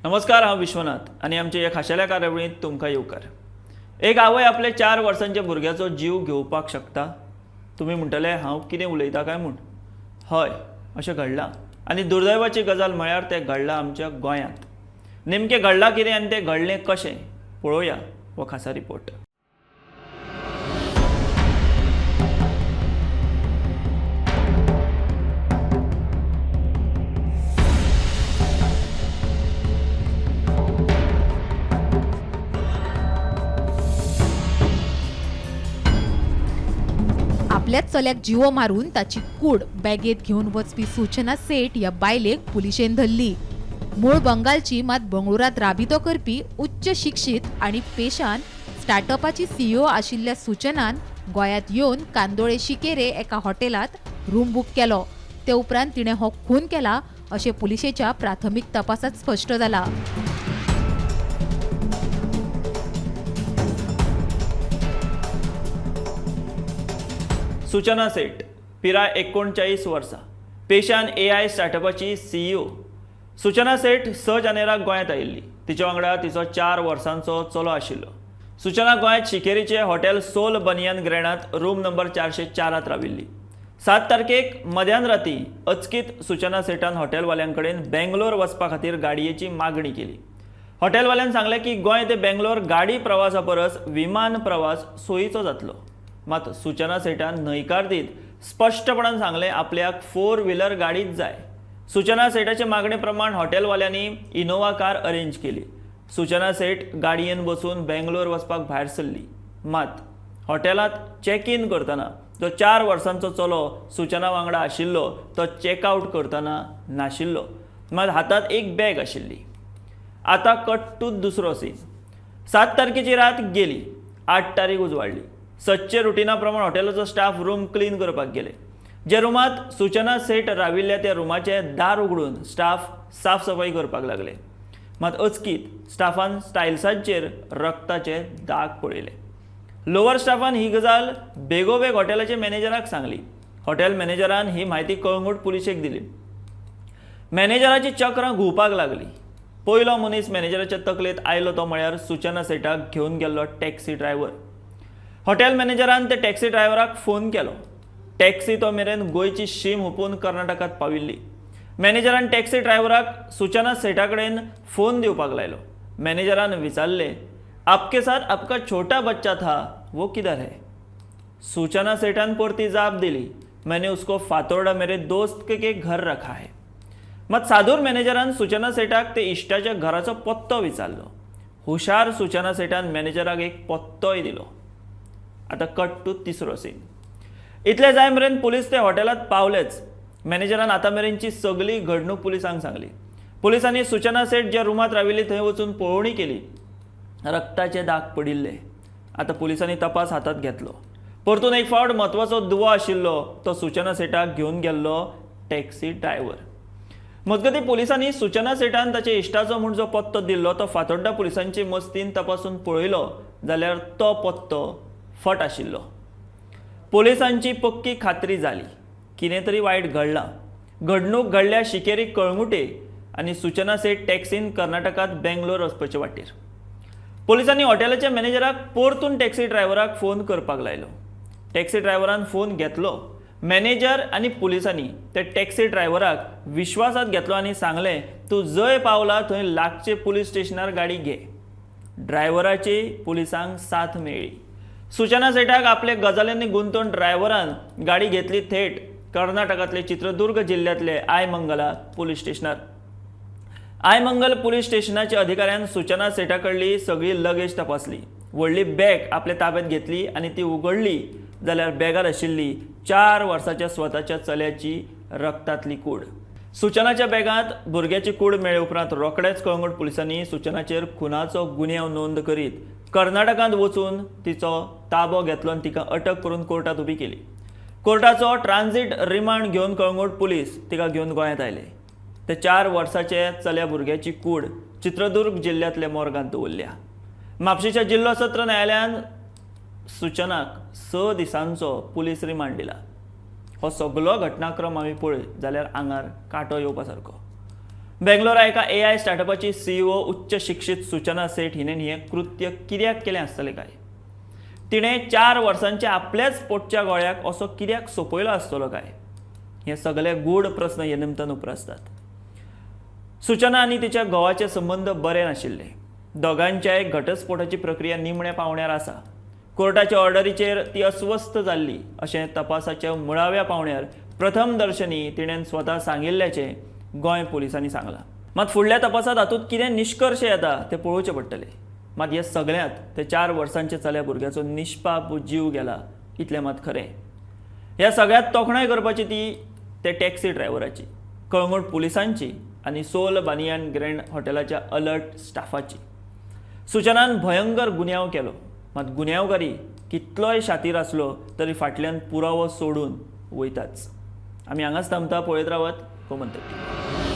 नमस्कार, हांव विश्वनाथ आनी आमच्या ह्या खाशेल्या कार्यावळींत तुमकां येवकार. एक आवय आपल्या 4 वर्सांच्या भुरग्याचो जीव घेवपाक शकता? तुमी म्हणटले हांव कितें उलयता काय म्हूण. हय, अशें घडलां आनी दुर्दैवाची गजाल म्हळ्यार तें घडलां आमच्या गोंयांत. नेमकें घडलां कितें आनी तें घडलें कशें, पळोवया हो खासा रिपोर्ट. आपल्याच चल्याक जिवो मारून ताची कूड बॅगेत घेवन वचपी सूचना सेठ ह्या बायलेक पुलिशेन धरली. मूळ बंगालची मात बंगळुरात राबितो करपी उच्च शिक्षीत आनी पेशान स्टार्टअपाची सीईओ आशिल्ल्या सूचनान गोंयांत येवन कांदोळे शिकेरे एका हॉटेलात रूम बूक केलो. ते उपरांत तिणें हो खून केला अशें पुलिशेच्या प्राथमीक तपासात स्पश्ट जाला. सूचना सेठ, पिराय 39 वर्सां, पेशान एआय स्टार्टअपाची सीईओ. सूचना सेठ 6 जानेराक गोंयांत आयिल्ली. तिच्या वांगडा तिचो 4 वर्सांचो चलो आशिल्लो. सूचना गोंयांत शिकेरीचे हॉटेल सोल बनियन ग्रॅणांत रूम नंबर 404 राविल्ली. 7 तारखेक मध्यान राती अचकीत सूचना सेठान हॉटेलवाल्यां कडेन बेंगलोर वचपा खातीर गाडयेची मागणी केली. हॉटेलवाल्यान सांगलें की गोंय ते बेंगलोर गाडी प्रवासा परस विमान प्रवास सोयीचो जातलो. मात सूचना सेठान न्हयकार दीत स्पश्टपणान सांगलें आपल्याक 4 व्हिलर गाडीच जाय. सूचना सेठाचे मागणे प्रमाण हॉटेलवाल्यांनी इनोवा कार अरेंज केली. सूचना सेठ गाडयेन बसून बेंगलोर वचपाक भायर सरली. मात हॉटेलांत चॅक इन करतना जो 4 वर्सांचो चलो सूचना वांगडा आशिल्लो तो चॅकआवट करतना नाशिल्लो. मात हातांत एक बॅग आशिल्ली. आतां कट टू दुसरो सीन. 7 तारखेची रात गेली, 8 तारीख उजवाडली. सदचे रुटिना प्रमाण हॉटेलाचो स्टाफ रूम क्लीन करपाक गेले. जे रुमांत सूचना सेठ राविल्ल्या त्या रुमाचें दार उगडून स्टाफ साफ सफाई करपाक लागले. मात अचकीत स्टाफान स्टायल्सांचेर रक्ताचे दाग पळयले. लोअर स्टाफान ही गजाल बेगोबेग हॉटेलाच्या मॅनेजराक सांगली. हॉटेल मॅनेजरान ही म्हायती कळंगूट पुलिशेक दिली. मॅनेजराची चक्रां घुंवपाक लागली. पयलो मनीस मॅनेजराच्या तकलेंत आयलो तो म्हळ्यार सूचना सेठाक घेवन गेल्लो टॅक्सी ड्रायव्हर. हॉटेल मॅनेजरान ते टॅक्सी ड्रायव्हराक फोन केलो. टॅक्सी तो मेरेन गोंयची शीम हुपून कर्नाटकांत पाविल्ली. मॅनेजरान टॅक्सी ड्रायव्हराक सूचना सेठा कडेन फोन दिवपाक लायलो. मॅनेजरान विचारलें, आपके साथ आपका छोटा बच्चा था, वो किधर है? सूचना सेठान परती जाप दिली, मैंने उसको फातोर्डा मेरे दोस्त के घर रखा है. मात सादूर मॅनेजरान सूचना सेठाक ते इश्टाच्या घराचो पत्तो विचारलो. हुशार सूचना सेठान मॅनेजराक एक पत्तोय दिलो. आतां कट टू तिसरो सीन. इतले जाय मेरेन पुलीस ते हॉटेलांत पावलेच. मॅनेजरान आतां मेरेनची सगळी घडणूक पुलिसांक सांगली. पुलिसांनी सूचना सेठ ज्या रुमांत राविल्ली थंय वचून पळोवणी केली. रक्ताचे दाग पडिल्ले. आतां पुलिसांनी तपास हातांत घेतलो. परतून एक फावट म्हत्वाचो दुवो आशिल्लो तो सूचना सेठाक घेवन गेल्लो टॅक्सी ड्रायव्हर. मजगतीं पुलिसांनी सूचना सेठान ताच्या इश्टाचो म्हूण जो पत्तो दिल्लो तो फातोड्डा पुलिसांची मस्तीन तपासून पळयलो जाल्यार तो पत्तो फट आशिल्लो. पुलिसांची पक्की खात्री जाली, कितें तरी वायट घडलां. घडणूक घडल्या शिकेरी कळंगुटे आनी सूचना सेठ टॅक्सीन कर्नाटकांत बेंगलोर वचपाचे वाटेर. पुलिसांनी हॉटेलाच्या मॅनेजराक परतून टॅक्सी ड्रायव्हराक फोन करपाक लायलो. टॅक्सी ड्रायव्हरान फोन घेतलो. मॅनेजर आनी पुलिसांनी त्या टॅक्सी ड्रायव्हराक विश्वासात घेतलो आनी सांगलें, तूं जंय पावला थंय लागचे पुलीस स्टेशनार गाडी घे. ड्रायव्हराची पुलिसांक साथ मेळ्ळी. सूचना सेठाक आपल्या गजालींनी गुंतोवन ड्रायव्हरान गाडी घेतली थेट कर्नाटकांतले चित्रदुर्ग जिल्ल्यांतले आयमंगला पुलीस स्टेशनार. आयमंगल पुलीस स्टेशनाच्या अधिकाऱ्यान सूचना सेठा कडली सगळी लगेज तपासली. व्हडली बॅग आपल्या ताब्यात घेतली आनी ती उगडली जाल्यार बॅगार आशिल्ली 4 वर्साच्या स्वताच्या चल्याची रक्तांतली कूड. सूचनाच्या बॅगांत भुरग्याची कूड मेळ्ळे उपरांत रोखडेच कळंगूट पुलिसांनी सूचनाचेर खुनाचो गुन्यांव नोंद करीत कर्नाटकांत वचून तिचो ताबो घेतलो आनी तिका अटक करून कोर्टांत उबी केली. कोर्टाचो ट्रान्झीट रिमांड घेवन कळंगूट पुलीस तिका घेवन गोंयांत आयले. ते 4 वर्साचे चल्या भुरग्याची कूड चित्रदुर्ग जिल्ल्यांतल्या मोर्गांत दवरल्या. म्हापशेच्या जिल्लो सत्र न्यायालयान सूचनाक 6 दिसांचो पुलीस रिमांड दिला. हो सगलो घटनाक्रम आमी पळयत जाल्यार आंगार कांटो येवपा सारको. बेंगलोरा एका एआय स्टार्टअपाची सीईओ उच्च शिक्षीत सूचना सेठ हिणें हें कृत्य कित्याक केलें आसतलें काय? तिणें 4 वर्सांच्या आपल्याच पोटच्या गोळ्याक असो कित्याक सोंपयलो आसतलो काय? हे सगळे गूढ प्रस्न हे निमतान उप्रासतात. सूचना आनी तिच्या घोवाचे संबंद बरे नाशिल्ले. दोगांच्याय घटस्फोटाची प्रक्रिया निमण्या पावण्यार आसा. कोर्टाच्या ऑर्डरीचेर ती अस्वस्थ जाल्ली अशें तपासाच्या मुळाव्या पावण्यार प्रथम दर्शनी तिणें स्वता सांगिल्ल्याचें गोंय पुलिसांनी सांगलां. मात फुडल्या तपासांत हातूंत कितें निश्कर्श येता तें पळोवचें पडटलें. मात हे सगळ्यांत ते 4 वर्सांचे चल्या भुरग्याचो निश्पाप जीव गेला इतलें मात खरें. ह्या सगळ्यांत तोखणाय करपाची ती ते टॅक्सी ड्रायव्हराची, कळंगूट पुलिसांची आनी सोल बानियान ग्रँड हॉटेलाच्या अलर्ट स्टाफाची. सूचनान भयंकर गुन्यांव केलो, मात गुन्यांवकारी कितलोय शातीर आसलो तरी फाटल्यान पुरावो सोडून वयताच. आमी हांगाच थांबता. पळयत रावात गोमंतक.